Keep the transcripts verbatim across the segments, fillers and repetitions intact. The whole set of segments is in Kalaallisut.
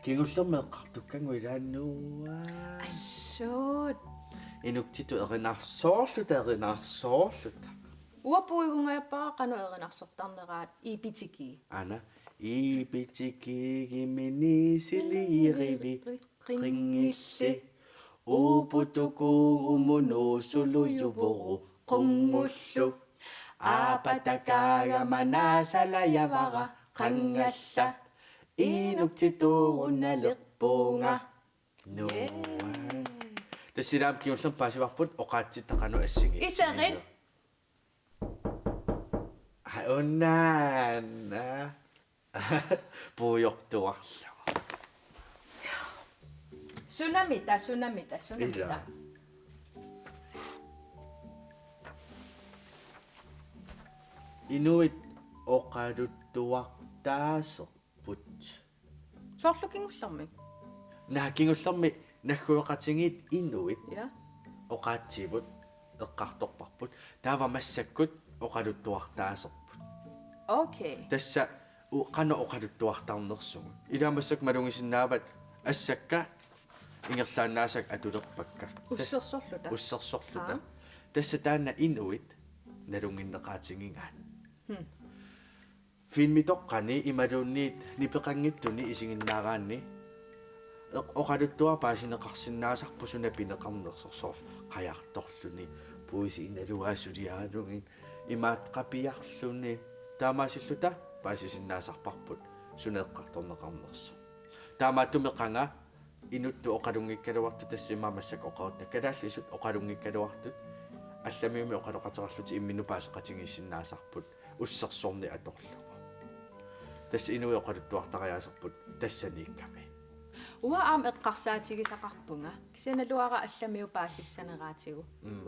Kingullermik eqqartukkanngilaq ilaannuat. Assuut. Inuktitut erinarsoorluta, erinarsoorluta. Uanga puigungajappara qanoq erinarsortarneraat, ibitiki. Aana, ibitikiigimini siliirivi qinngilli. Uuputukuurumu nuusulujuvoru qunngullu. Aapatakaagama naasalajavara qanngalla. Inuktituurunalerpunga. Nuu. Yay. Tassa ilaanni kingullermik paasivarput oqaatsitta qanoq assigiitsiginersut. Iserit. Aa, unaana. Puiortuarlugu. Sunamita, sunamita, sunamita. Ilaa. Inuit oqaluttuartaaserput. Soorlu kingullermik? Naa, kingullermik naggueqatigiit inuit. Ja. Oqaatsivut eqqartorparput. Taava massakkut oqaluttuartaaserput. Okay. Tassa u-, qanoq oqaluttuartarnersugut. Ilaa massakkut malugisinnaavat assakka ingerlaannaasakka atulerpakka. Ussersorluta. Ussersorluta. Aa. Tassa taanna inuit nalunnginneqaatigigaat. Hmm. Filmitoqqani imaluunniit nipeqanngitsuni isiginnaaraanni eq-, oqaluttuaq paasineqarsinnaasarpoq suna pineqarnersoq, soorlu qajartorluni, puisi inalugaa suliaralugit, imaat qapiarluni, taamaasilluta paasisinnaasarparput suna eqqartorneqarnersoq. Taamaattumik qanga inuttut oqalunngikkaluartut, tassa immaqa massakkut oqarutta kalaallisut oqalunngikkaluartut, allamiumik oqaloqateqarlutik imminnut paaseqatigiissinnaasarput ussersorneq atorlugu. Tassa inuit oqaluttuartariaaserput tassaniikkami. Uanga aamma eqqarsaatigisaqarpunga, kisianni naluara allamiut paasissaneraatigut. Mm.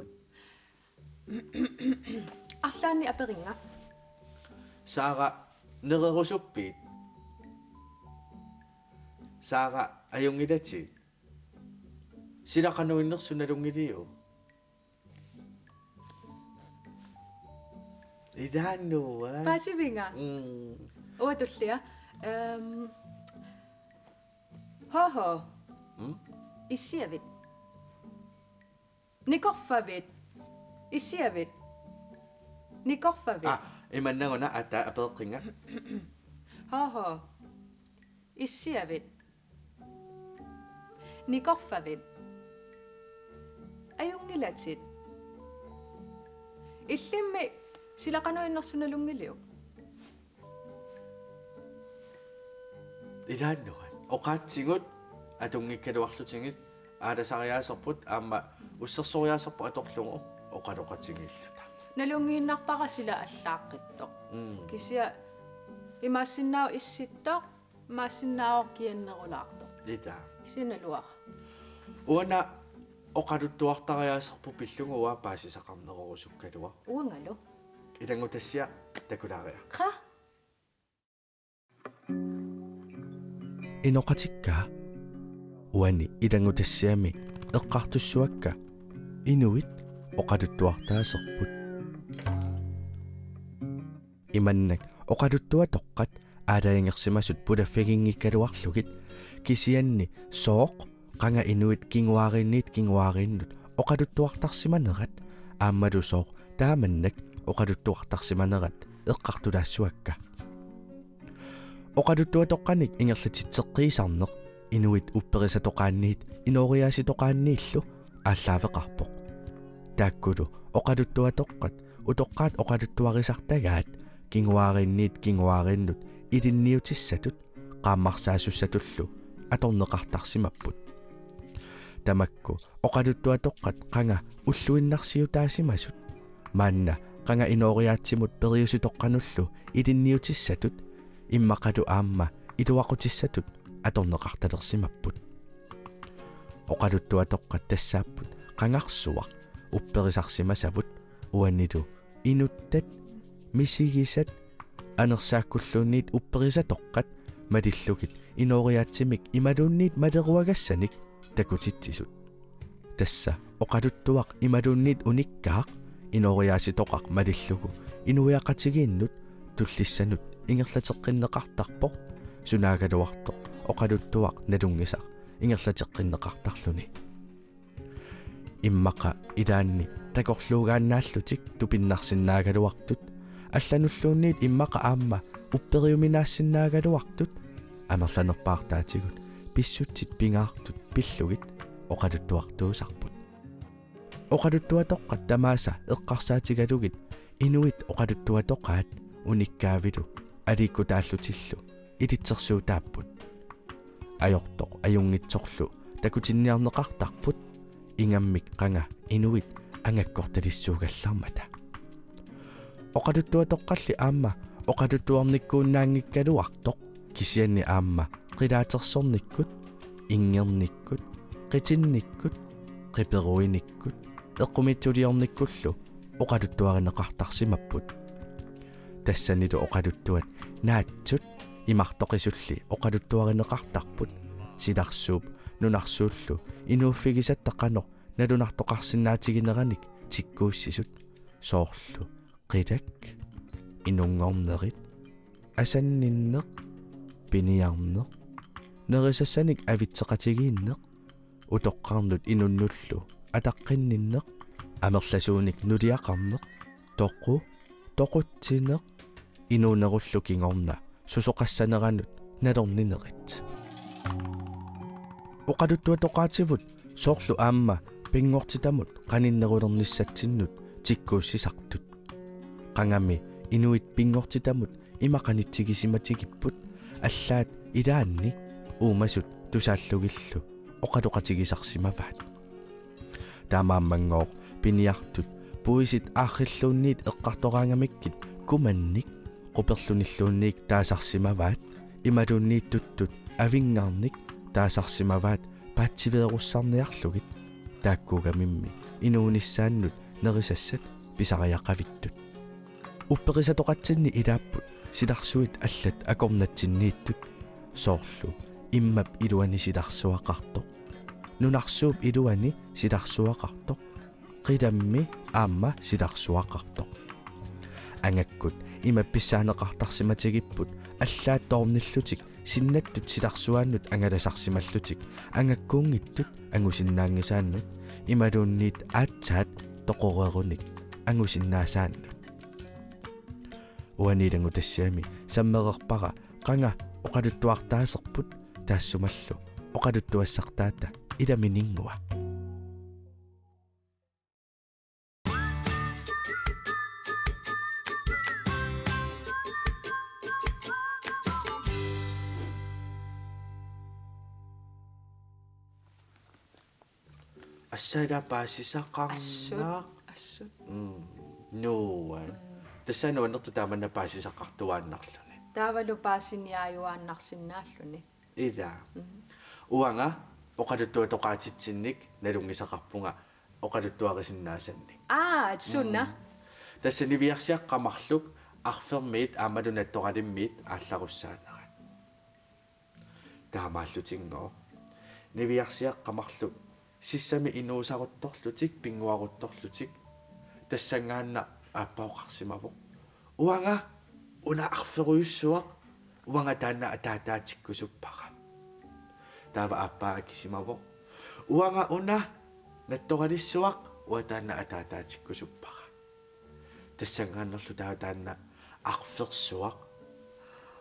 Arlaannik aperinnga. Saara, nererusuppiit? Saara, ajunngilatit? Sila qanoq innersut nalunngiliuk? Ilaannuat. Paasivinga? Mm. Uanga tullia. Ehm. Hoho. Mm? Issiavit? Nikorfavit? Issiavit? Nikorfavit? Ah, imannak una ata apeqqinga. Hoho. Issiavit? Nikorfavit? Ajunngilatit? Illimmi sila qanoq innersut nalunngiliuk? Ilaannuat. Oqaatsigut atunngikkaluarlutigit aalasariaaserput aamma ussersoriaaserput atorlugu oqaloqatigiilluta. Nalunngiinnarpara sila allaaqqittoq. Mm. Kisianni imaassinnaavoq issittoq, imaassinnaavoq kiannerulaartoq. Ilaa. Kisianni naluara. Uanga oqaluttuartariaaserput pillugu uanga paasisaqarnerorusukkaluaq. Uangalu. Ilanngutassiaq takulaariarta. Qaa. Inoqatikka, uani ilanngutassiami eqqartussuakka inuit oqaluttuartaaserput. Imannak oqaluttuatoqqat aalajangersimasut pulaffiginngikkaluarlugit, kisianni sooq qanga inuit kinguaariinniit kinguaariinnut oqaluttuartarsimanerat aammalu sooq taamannak oqaluttuartarsimanerat eqqartulaassuakka. Oqaluttuatoqqanik ingerlatitseqqiisarneq inuit upperisatoqaanniit inooriaasitoqaanniillu aallaaveqarpoq. Taakkulu oqaluttuatoqqat utoqqaat oqaluttuarisartagaat kinguaariinniit kinguaariinnut ilinniutissatut qaammarsaasussatullu atorneqartarsimapput. Tamakku oqaluttuatoqqat qanga ulluinnarsiutaasimasut, maanna qanga inooriaatsimut periusitoqqanullu ilinniutissatut immaqalu aamma iluaqutissatut atorneqartalersimapput. Oqaluttuatoqqat tassaapput qangarsuaq upperisarsimasavut uanilu inuttat, misigisat, anersaakkulluunniit upperisatoqqat malillugit inooriaatsimik imaluunniit maleruagassanik takutitsisut. Tassa oqaluttuaq imaluunniit unikkaaq inooriaasitoqaq malillugu inuiaqatigiinnut tullissanut ingerlateqqinneqartarpoq, sunaagaluartoq oqaluttuaq nalunngisaq ingerlateqqinneqartarluni. Immaqa ilaanni takorluugaannaallutik tupinnarsinnaagaluartut, allanulluunniit immaqa aamma upperiuminaassinnaagaluartut, amerlanerpaartaatigut pissutsit pingaartut pillugit oqaluttuartuusarput. Oqaluttuatoqqat tamaasa eqqarsaatigalugit inuit oqaluttuatoqaat unikkaavilu aliikkutaallutillu ilitsersuutaapput. Ajortoq ajunngitsorlu takutinniarneqartarput, ingammik qanga inuit angakkortalissuugallarmata. Oqaluttuatoqqalli aamma oqaluttuarnikkuunnaanngikkaluartoq, kisianni aamma qilaatersornikkut, inngernikkut, qitinnikkut, qiperuinikkut, eqqumiitsuliornikkullu oqaluttuarineqartarsimapput. Tassanilu oqaluttuat naatsut imartoqisulli oqaluttuarineqartarput, silarsuup nunarsuullu inuuffigisatta qanoq nalunartoqarsinnaatigineranik tikkuussisut, soorlu qilak, inunngornerit, asanninneq, piniarneq, nerisassanik avitseqatigiinneq, utoqqarnut inunnullu ataqqinninneq, amerlasuunik nuliaqarneq, toqu, toqutsineq, inuunerullu kingorna susoqassaneranut nalorninerit. Oqaluttuatoqaativut soorlu aamma pinngortitamut qaninnerulernissatsinnut tikkuussisartut. Qangami inuit pinngortitamut ima qanitsigisimatigippput, allaat ilaanni uumasut tusaallugillu oqaloqatigisarsimavaat. Taamaammanngooq piniartut puisit aarrilluunniit eqqartoraangamikkit kumannik quperlunilluunniit taasarsimavaat, imaluunniit tuttut avinngarnik taasarsimavaat paatsiveerussarniarlugit, taakkuugamimmi inuunissaannut nerisassat pisariaqavittut. Upperisatoqatsinni ilaapput silarsuit allat akornatsinniittut, soorlu immap iluani silarsuaqartoq, nunarsuup iluani silarsuaqartoq, qilammi aamma silarsuaqartoq. Angakkut ima pissaaneqartarsimatigipput allaat toornillutik sinnattut silarsuaannut angalasarsimallutik angakkuunngittut angusinnaanngisaannut imaluunniit aatsaat toqoreerunik angusinnaasaannut. Uani ilanngutassiami sammereerpara qanga oqaluttuartaaserput, taassumalu oqaluttuassartaata ilamininngua. Assala paasisaqarnaq. Assut, assut. Mm. Nuan. Mm. Tassa nuannertut taamanna paasisaqartuaannarluni. Taavalu paasiniaajuaannarsinnaalluni. Ila. Mm. Uanga oqaluttuatoqaatitsinnik nalunngisaqarpunga oqaluttuarisinnaasannik. Aa, suna. Mm. Tassa niviarsiaqqat marluk arfermiit aammalu nattoralimmiit aallarussaanera. Taamaallutinngooq. Niviarsiaqqat marluk sissami inuusaruttorlutik, pinnguaruttorlutik. Tassanngaannaq aappa oqarsimavoq: Uanga una arferujussuaq, uanga taanna ataataatikkusuppara. Taava aappaa akisimavoq: Uanga una nattoralissuaq, uanga taanna ataataatikkusuppara. Tassanngaannarlu taava taanna arfersuaq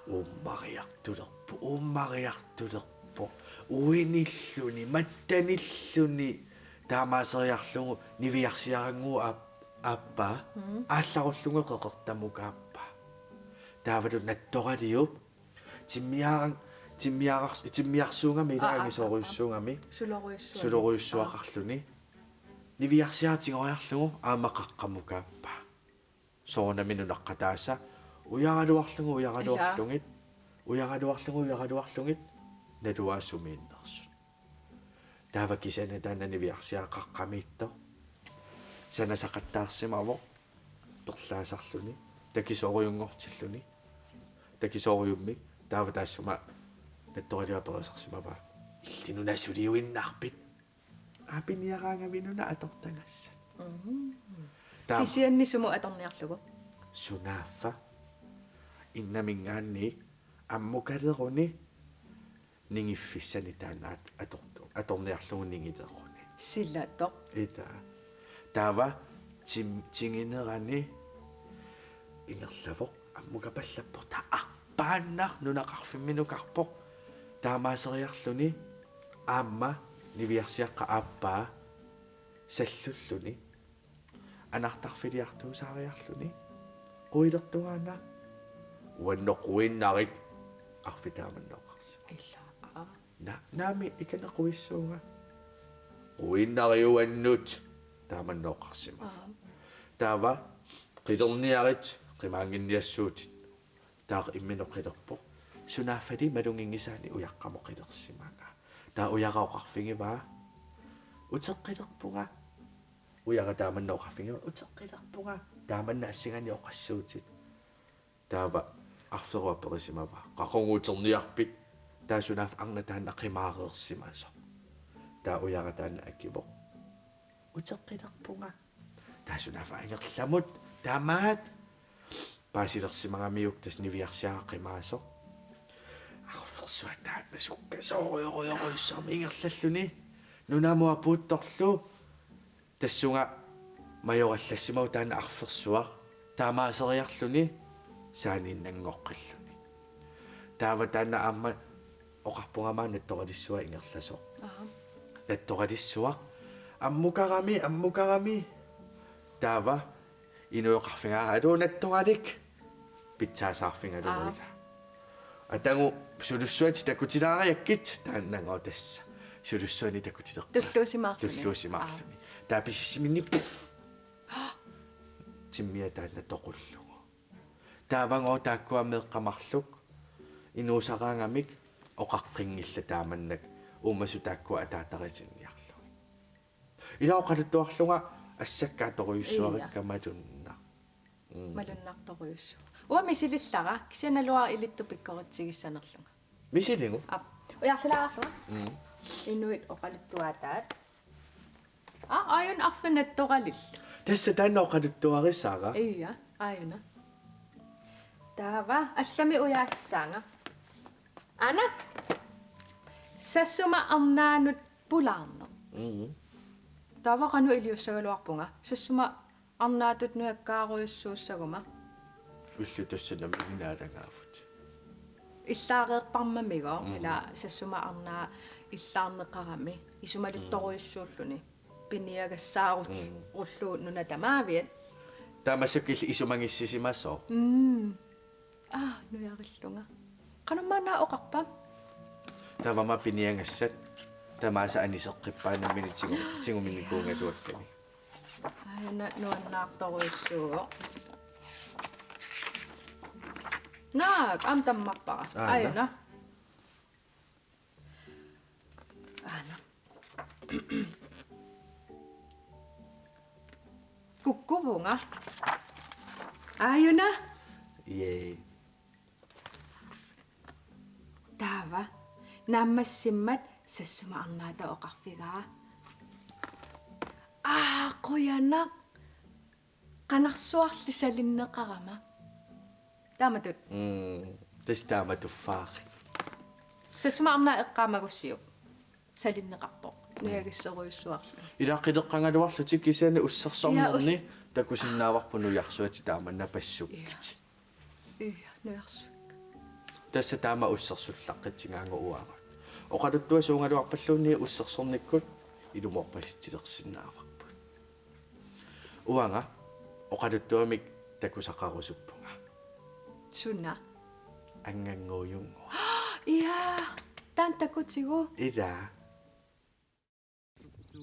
uummariartulerpoq, uummariartulerpoq. Uinilluni, mattanilluni. Taamaaseriarlugu niviarsiarannguup aap-, aappaa. Mm. Aallarullugu qeqertamukaappaa. Taavalu nattoraliup timmiaarang-, timmiaarars-, timmiarsuugami. Aa, aa, aa, aa. Ilaangi soorujussuugami. Sulorujussuugami. Sulorujussuaqarluni. Niviarsiaq tigoriarlugu aamma qaqqamukaappaa. Soorunami nunaqqataasa ujaraluarlugu, ujaraluarlugit, ujaraluarlugu, ujaraluarlugit, naluara sumiinnersut. Taava kisianni taanna niviarsiaq qaqqamiittoq sanasaqattaarsimavoq perlaasarluni, takisoorujunngortilluni, takisoorujummi taava taassuma nattoraliup aperisarsimavaa: Illit una suliuinnarpit? Aa, piniaraangami nuna atortagassat. Mhm. Taama. Kisianni sumut atorniarlugu? Sunaaffa? Innaminngaanniit ammukaleruni Ningiffissani taanna at-, atortu-, atorniarlugu ningileeruni. Silatoq. Ita. Taava tim-, tinginerani ingerlavoq, ammukapallappoq, taava arpaannaq nunaqarfimminukarpoq. Taamaaseriarluni aamma niviarsiaqqap aappaa sallulluni anartarfiliartuusaariarluni: Quilertunga aana? Uannut quiinnarit, arfik taamanna oqarsimasoq. Ila, aa. Na-, naamik, ikana quiissuunga? Quiinnarit uannut, taamanna oqarsimasoq. Aa. Taava qilerniarit, qimaannginniassuutit. Taava imminut qilerpoq. Sunaaffali malunnginngisaanni ujaqqamut qilersimanga. Taava ujara oqarfigivaa: Uteqqilerpunga. Ujara taamanna oqarfigivaa: Uteqqilerpunga. Taamanna assinganik oqassuutit. Taava arferup aperisimavaa: Qaqugu uterniarpit? Taava sunaaffa arnaq taanna qimaareersimasoq. Taava ujara taanna akivoq: Uteqqilerpunga. Taava sunaaffa ingerlamut tamaat paasilersimagamiuk tassa niviarsiaraq qimaasoq. Arfersuaq taanna sukkasoorujorujorujussuarmik ingerlalluni nunamut apuuttorlu. Tassunga majorallassimasoq taanna arfersuaq, taamaaseriarluni saaniinnanngoqqilluni. Taava taanna aamma oqarpunga aamma nattoralissuaq ingerlasoq. Aha. Nattoralissuaq: Ammukarami, ammukarami. Taava inuit oqarfigaara: Aluu, nattoralik. Pitsaasaarfigalugu. Aa. Ila. Atagu sulussuatit takutilaariakkit, taannagooq tassa. Sulussuanik takutilerpara. Tulluusimaarluni. Tulluusimaarluni. Aa. Taava pisissiminik puff. Timmia taanna toqullugu. Taavagooq taakkua meeqqat marluk inuusaraangamik oqaqqinngillat taamannak uumasut taakkua ataataritinniarlugit. Ila oqaluttuarlunga assakka atorujussuarikka. Ia. Malunnaq. Mm. Malunnartorujussuaq. Uanga misilillara, kisianni naluara ilittut pikkoritsigissanerlunga. Misiligu? Aap. Ujarlilaarlunga. Mm. Inuit oqaluttuaataat. Aa, aajuna arfineq-toqalillu. Tassa taanna oqaluttuarisara. Ia, aajuna. Taava allamik ujaassaanga. Aana. Sassuma arnaanut pulaarneq. Mm. Taava qanoq iliussagaluarpunga. Sassuma arnaatut nujakkaarujussuussaguma. Ullut tassa nammineq naalagaavutit. Illaareerparmamigooq, mm, ila Sassuma arnaa illaarneqarami isumaluttorujussuulluni. Mm. Piniagassaarutit, mm, ulluup nuna tamaaviat. Taava massakkut illit isumagissisimasoq. Mm. Aa, nujarillunga. Qanormaanna oqarpa? Taava aamma piniagassat tamaasa aniseqqippaat nammineq tigu-, tiguminikuugasualluni. Aajuna nuannaartorujussuuvoq. Naak, aamma tammarpara. Aana. Aajuna. Aana. Kukkuvunga. Aajuna. Yay. Taava naammassimmat Sassuma arnaata oqarfigaa: Aa, qujanaq. Qangarsuarli salinneqarama. Taamatut. Mm, tassa taamatut faari. Sassuma arnaa eqqaamagussiuk. Salinneqarpoq. Mm. Nujagissorujussuarluni. Ila qileqqagaluarlutik kisianni ussersornerni, ia, us-, takusinnaavarput nujarsuatit taama napassukkit. Ia. Ia, nujarsuit. Tassa taama ussersullaqqitsigaangat uagut. Oqaluttuaq suugaluarpalluunniit ussersornikkut ilumoorpasitsilersinnaavarput. Uanga oqaluttuamik takusaqarusuppunga. Suna? Anngannguujunnguaq. Ia, taanna takutigu. Ila.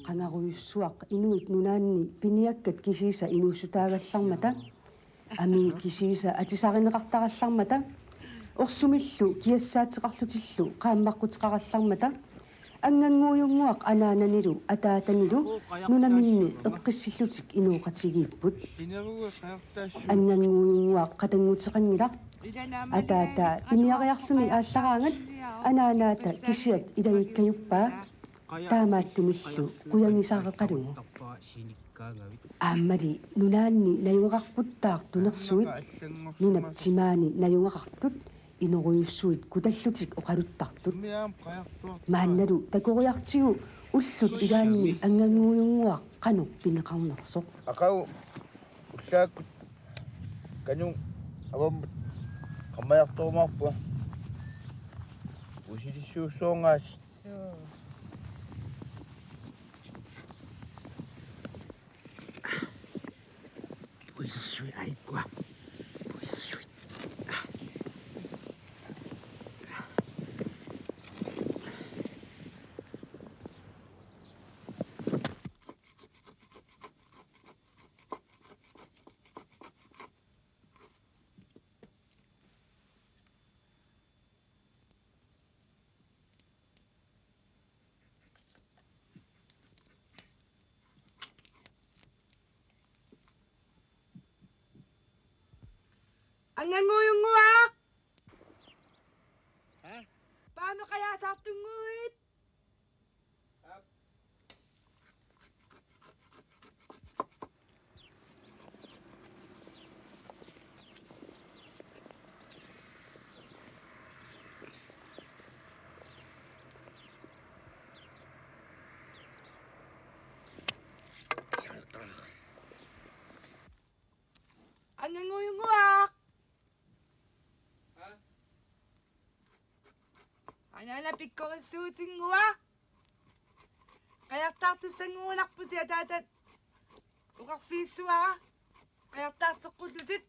Qangarujussuaq inuit nunaanni piniakkat kisiisa inuussutaagallarmata, amii kisiisa atisarineqartarallarmata, orsumillu kiassaateqarlutillu qaammaqquteqarallarmata, Anngannguujunnguaq anaananilu ataatanilu nunaminni eqqissillutik inooqatigiipput. Anngannguujunnguaq qatannguteqanngilaq. Ataataa piniariarluni aallaraangat anaanaata kisiat ilagikkajuppaa, taamaattumillu qujagisareqalugu. Aammali nunaanni najugaqarputtaaq tunersuit, nunap timaani najugaqartut, inorujussuit kutallutik oqaluttartut. Maannalu takoriartigu ullut ilaanni Angannguujunnguaq qanoq pineqarnersoq. Aqagu ullaakkut kanun avammut qammajartorumaarpunga. Usilissuussuungaas. Suu. Puisersuit aikkua. Puisersuit. Angannguujunnguaq. Haa? Paamik qajaasartunnguit. Angannguujunnguaq. Anaana pikkorissuutinnguaq. Qajartaartussannguugunarpusi ataatat oqarfigissavara. Qajartaarteqqullutit.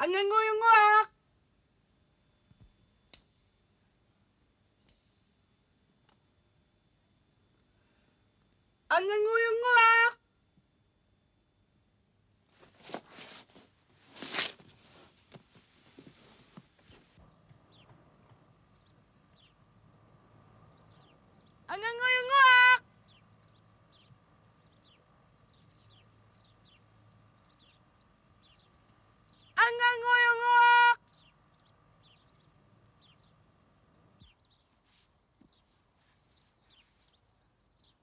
Angannguujunnguaq. Angannguujunnguaq. Angannguujunnguaq. Angannguujunnguaq.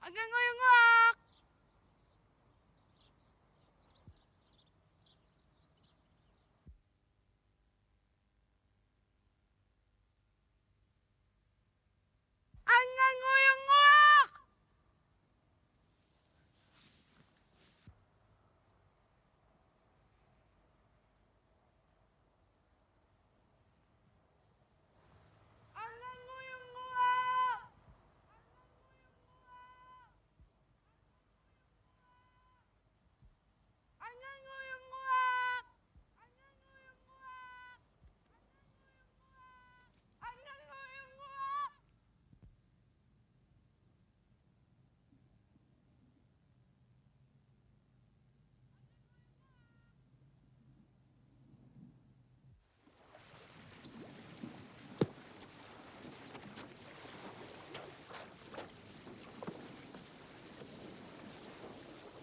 Angannguujunnguaq. Angannguujunnguaq. Angannguujunnguaq. Angannguujunnguaq. Angannguujunnguaq.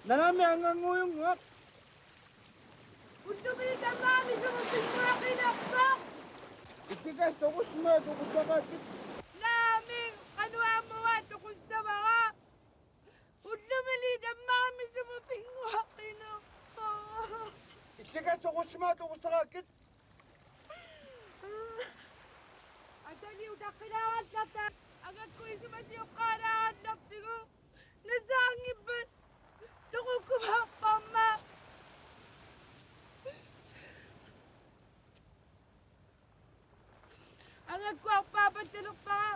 Nanaami angannguujunnguaq. Ullumi tamarmi sumut pinnguaqilerpoq. Illikas toqussimaat toqussaqaakkit. Naamik, qanoq aamma uanga toqussavara. Ullumi tamarmi sumut pinnguaqilerpoq. Illikas toqussimaat toqussaqaakkit. Atali utaqqilaarallarta. Angakku isumasioqqaalaarallartigu. Nasaanngippat toqukkumaarparma. Angakku arpaapattalerpara.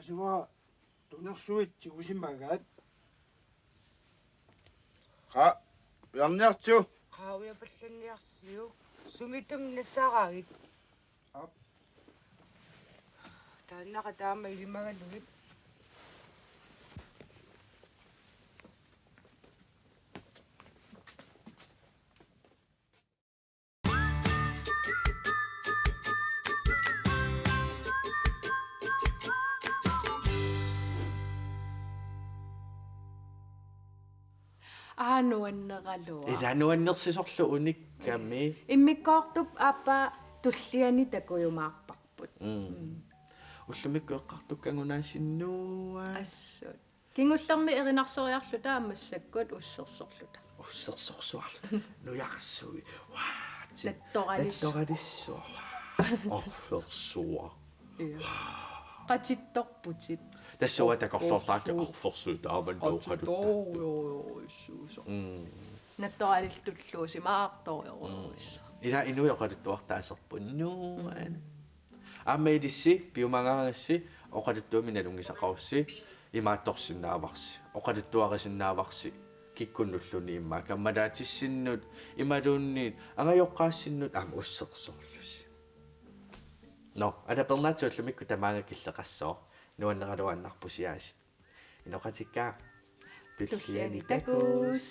Tua tunersuit tigusimagaat. Qa, ujarniartigu. Qa, ujapallanniarsiuk. Sungiuttumi nassaaraagit? Aap. Taannaqa taama ilimagalugit. Aa, nuanneraluaq. Ila nuannersisorlu unikkami. Immikkoortup aappaa tulliani takujumaarparput. Mm. Mm. Ullumikkut eqqartukkagut naasinnguaq. Assut. Kingullermi erinarsoriarluta massakkut ussersorluta. Ussersorsuarluta. Nujarsui. Waa, ti-, nattoralissuaq. Nattoralissuaq. Waa. Arfersuaq. Ia. Qatittorputit. Tassa uanga takorloortaakka arfersuit. Arfersuit taama oqaluttuarput. Qatittorujorujussuusoq. Mm. Nattoralillutilluusimaartorujorujussuaq. Mm. Ila inuit oqaluttuartaaserput nuan. Mm. Aamma ilissi piumagaagassi oqaluttuamik nalunngisaqarussi imaattorsinnaavarsi, oqaluttuarisinnaavarsi kikkunnulluni immaqa kammalaatsissinnut imaluunniit angajoqqaassinnut aamma ussersorlusi. Nå, alapernaatsit ullumikkut tamaanga killeqassooq, nuanneraluaannarpusi aasiit. Inoqatikka. Tulliani takuss.